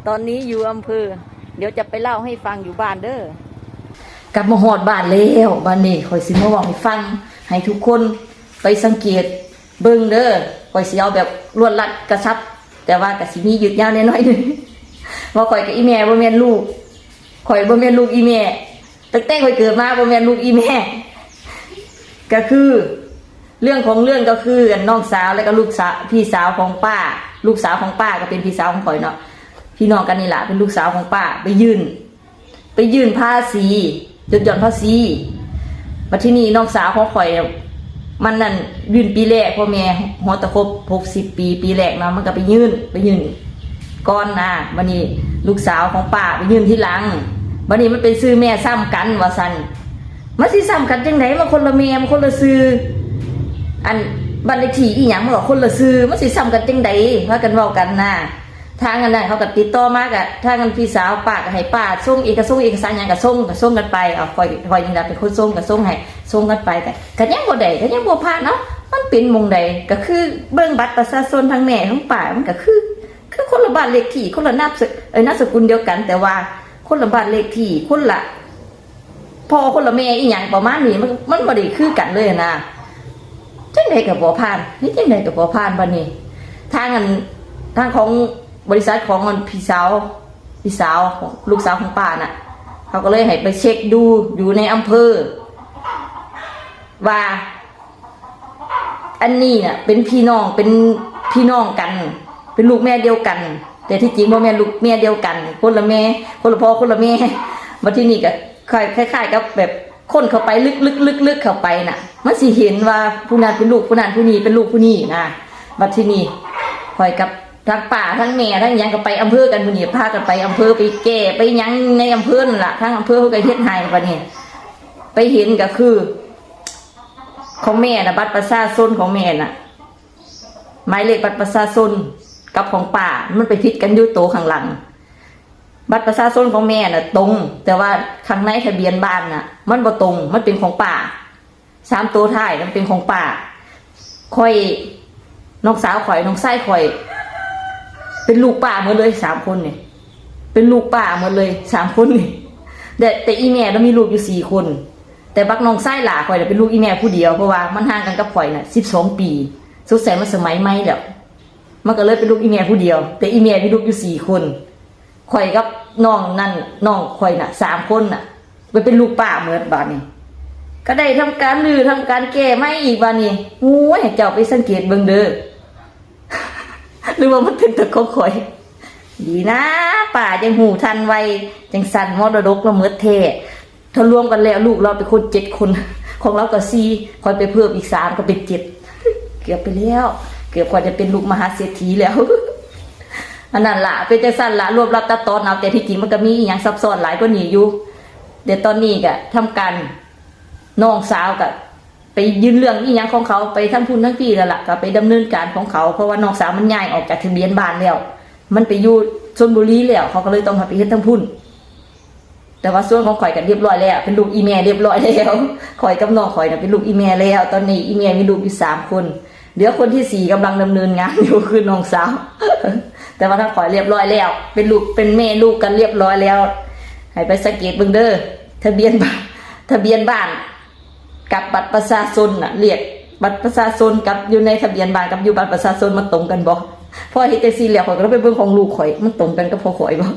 ຕອນນີ້ຢູ່ອຳເພີ ດຽວຈະໄປເລົ່າໃຫ້ຟັງຢູ່ບ້ານເດີ. ກັບມາຮອດບ້ານແລ້ວ, ບາດນີ້ຂ້ອຍຊິມາເວົ້າໃຫ້ຟັງ ໃຫ້ທຸກຄົນໄປສັງເກດເບິ່ງເດີ. ຂ້ອຍຊິເອົາແບບລວດລັດກະຊັບ, ແຕ່ວ່າກະຊິມີຍືດຍາວແດ່ໜ້ອຍໜຶ່ງ ວ່າຂ້ອຍກັບອີ່ແມ່ບໍ່ແມ່ນລູກ, ຂ້ອຍບໍ່ແມ່ນລູກອີ່ແມ່. ຕັ້ງແຕ່ຂ້ອຍເກີດມາບໍ່ແມ່ນລູກອີ່ແມ່. ກະຄື ເລື່ອງຂອງເລື່ອງກໍຄື ອັນ ນ້ອງສາວ ແລ້ວກໍລູກສາວ ພີ່ສາວຂອງປ້າ, ລູກສາວຂອງປ້າກໍເປັນພີ່ສາວຂອງຂ້ອຍເນາະ, ພີ່ນ້ອງກັນນີ້ລະ, ເປັນລູກສາວຂອງປ້າ ໄປຍື່ນ ໄປຍື່ນພາສີ, ຍົດຢ່ອນພາສີ. ບັດທີນີ້ນ້ອງສາວຂອງຂ້ອຍ ມັນນັ້ນ ຍື່ນປີແລກ, ເພາະແມ່ຮອດແຕ່ຄົບຫົກສິບປີ, ປີແລກເນາະ, ມັນກໍໄປຍື່ນ ໄປຍື່ນກ່ອນນະ. ບັດນີ້ລູກສາວຂອງປ້າໄປຍື່ນທີຫຼັງ, ບັດນີ້ມັນເປັນຊື່ແມ່ຊ້ຳກັນວ່າຊັ້ນ. ມັນຊິຊ້ຳກັນຈັ່ງໃດ? ມັນຄົນລະແມ່ ມັນຄົນລະຊື່, ອັນ ບ້ານເລກທີ່ອີ່ຫຍັງມັນກໍຄົນລະຊື່, ມັນຊິຊ້ຳກັນຈັ່ງໃດ? ພາກັນເວົ້າກັນນະ. ທາງອັນນັ້ນເຂົາກໍຕິດຕໍ່ມາ, ກໍທາງອັນພີ່ສາວປ້າກໍໃຫ້ປ້າສົ່ງເອກະສົງເອກະສານຫຍັງກໍສົ່ງ, ກໍສົ່ງກັນໄປ. ເອົາ ຂ້ອຍ ຂ້ອຍນີ້ລະເປັນຄົນສົ່ງ, ກໍສົ່ງໃຫ້, ສົ່ງກັນໄປ, ກໍ ກໍຍັງບໍ່ໄດ້, ກໍຍັງບໍ່ຜ່ານ. ເອົ້າ ມັນເປັນໝ່ອງໃດ? ກໍຄືເບິ່ງບັດປະຊາຊົນທັງແມ່ທັງປ້າ, ມັນກໍຄື ຄືຄົນລະບ້ານເລກທີ່, ຄົນລະນາມສະ ເອີ ນາມສະກຸນດຽວກັນ, ແຕ່ວ່າຄົນລະບ້ານເລກທີ່, ຄົນລະ ພໍ່ຄົນລະແມ່ອີ່ຫຍັງປະມານນີ້, ມັນ ມັນບໍ່ໄດ້ຄືກັນເລີຍນະ. ຈັ່ງໃດກໍບໍ່ຜ່ານ, ເຮັດຈັ່ງໃດກໍບໍ່ຜ່ານ. ບັດນີ້ທາງອັນ ທາງຂອງບໍລິສັດຂອງອັນພີ່ສາວ, ພີ່ສາວຂອງລູກສາວຂອງປ້ານະ, ເຂົາກໍເລີຍໃຫ້ໄປເຊັກດູຢູ່ໃນອຳເພີວ່າ ອັນນີ້ນະເປັນພີ່ນ້ອງ, ເປັນພີ່ນ້ອງກັນ, ເປັນລູກແມ່ດຽວກັນ, ແຕ່ທີ່ຈິງບໍ່ແມ່ນລູກແມ່ດຽວກັນ, ຄົນລະແມ່, ຄົນລະພໍ່ ຄົນລະແມ່. ບັດທີນີ້ກໍຄ້າຍ ຄ້າຍໆກັບແບບຄົ້ນເຂົ້າໄປ ລຶກໆໆໆເຂົ້າໄປນະ, ມັນຊິເຫັນວ່າຜູ້ນັ້ນເປັນລູກຜູ້ນັ້ນ, ຜູ້ນີ້ເປັນລູກຜູ້ນີ້ນະ. ບັດທີນີ້ຂ້ອຍກັບທັງປ້າທັງແມ່ທັງຫຍັງກໍໄປອຳເພີກັນ, ມື້ນີ້ພາກັນໄປອຳເພີ ໄປແກ້ໄປຫຍັງໃນອຳເພີນັ້ນລະ, ທາງອຳເພີເພິ່ນກໍເຮັດໃຫ້. ບັດນີ້ໄປເຫັນກໍຄື ຂອງແມ່ນະ, ບັດປະຊາຊົນຂອງແມ່ນະ, ໝາຍເລກບັດປະຊາຊົນກັບຂອງປ້າ ມັນໄປຜິດກັນຢູ່ໂຕຂ້າງຫຼັງ. ບັດປະຊາຊົນຂອງແມ່ນະຕົງ, ແຕ່ວ່າຂ້າງໃນທະບຽນບ້ານນະ ມັນບໍ່ຕົງ, ມັນເປັນຂອງປ້າ. ສາມໂຕທ້າຍມັນເປັນຂອງປ້າ. ຂ້ອຍ ນ້ອງສາວຂ້ອຍ ນ້ອງຊາຍຂ້ອຍ ເປັນລູກປ້າໝົດເລີຍ ສາມຄົນນີ້, ເປັນລູກປ້າໝົດເລີຍ ສາມຄົນນີ້. ແຕ່ ແຕ່ອີ່ແມ່ລະມີລູກຢູ່ສີ່ຄົນ, ແຕ່ບັກນ້ອງຊາຍຫຼ້າຂ້ອຍນະເປັນລູກອີ່ແມ່ຜູ້ດຽວ, ເພາະວ່າມັນຫ່າງກັນກັບຂ້ອຍນະສິບສອງປີ. ສົງໄສມັນສະໄໝໃໝ່ແລ້ວ, ມັນກໍເລີຍເປັນລູກອີ່ແມ່ຜູ້ດຽວ, ແຕ່ອີ່ແມ່ມີລູກຢູ່ສີ່ຄົນ. ຂ້ອຍກັບນ້ອງນັ້ນ ນ້ອງຂ້ອຍນະ ສາມຄົນນະ ໄປເປັນລູກປ້າໝົດ. ບາດນີ້ກໍໄດ້ທຳການຮື້ ທຳການແກ້ໃໝ່ອີກ. ບາດນີ້ ໂອ້ຍ ໃຫ້ເຈົ້າໄປສັງເກດເບິ່ງເດີ ຫຼືວ່າມັນເປັນແຕ່ຂອງຂ້ອຍ? ດີນະ ປ້າຈັ່ງຮູ້ທັນໄວ, ຈັ່ງຊັ້ນມໍລະດົກລະໝົດແທ້. ຖ້າລວມກັນແລ້ວ ລູກລາວເປັນຄົນເຈັດຄົນ, ຂອງລາວກໍສີ່, ຂ້ອຍໄປເພີ່ມອີກສາມ ກໍເປັນເຈັດ. ເກືອບໄປແລ້ວ, ເກືອບຂ້ອຍຈະເປັນລູກມະຫາເສດຖີແລ້ວ. ອັນນັ້ນລະ ເປັນຈັ່ງຊັ້ນລະ, ລວບລັດຕັດຕອນເອົາ, ແຕ່ທີ່ຈິງມັນກໍມີອີ່ຫຍັງຊັບຊ້ອນຫຼາຍກວ່ານີ້ຢູ່. ແຕ່ຕອນນີ້ກໍທຳການ ນ້ອງສາວກໍໄປຍື່ນເລື່ອງອີ່ຫຍັງຂອງເຂົາໄປທັງພຸ້ນທັງພີ້ແລ້ວລະ, ກໍໄປດຳເນີນການຂອງເຂົາ, ເພາະວ່ານ້ອງສາວມັນຍ້າຍອອກຈາກທະບຽນບ້ານແລ້ວ, ມັນໄປຢູ່ຊົນບຸລີແລ້ວ, ເຂົາກໍເລີຍຕ້ອງໃຫ້ໄປເຮັດທັງພຸ້ນ. ແຕ່ວ່າສ່ວນຂອງຂ້ອຍກໍລຽບລ້ອຍແລ້ວ, ເປັນລູກອີ່ແມ່ລຽບລ້ອຍແລ້ວ. ຂ້ອຍກັບນ້ອງຂ້ອຍນະເປັນລູກອີ່ແມ່ແລ້ວ, ຕອນນີ້ອີ່ແມ່ມີລູກຢູ່ສາມຄົນ, ເຫຼືອຄົນທີສີ່ກຳລັງດຳເນີນງານຢູ່ ຄືນ້ອງສາວ. ແຕ່ວ່າທາງຂ້ອຍລຽບລ້ອຍແລ້ວ, ເປັນລູກເປັນແມ່ລູກກັນລຽບລ້ອຍແລ້ວ. ໃຫ້ໄປສັງເກດເບິ່ງເດີ ທະບຽນ ທະບຽນບ້ານ ກັບບັດປະຊາຊົນນະ, ລຽກບັດປະຊາຊົນກັບຢູ່ໃນທະບຽນບ້ານກັບຢູ່ບັດປະຊາຊົນມັນຕົງກັນບໍ່? ພໍເຮັດຈັ່ງຊີ້ແລ້ວ ຂ້ອຍກໍຕ້ອງໄປເບິ່ງຂອງລູກຂ້ອຍ, ມັນຕົງກັນກັບຂອງຂ້ອຍບໍ່?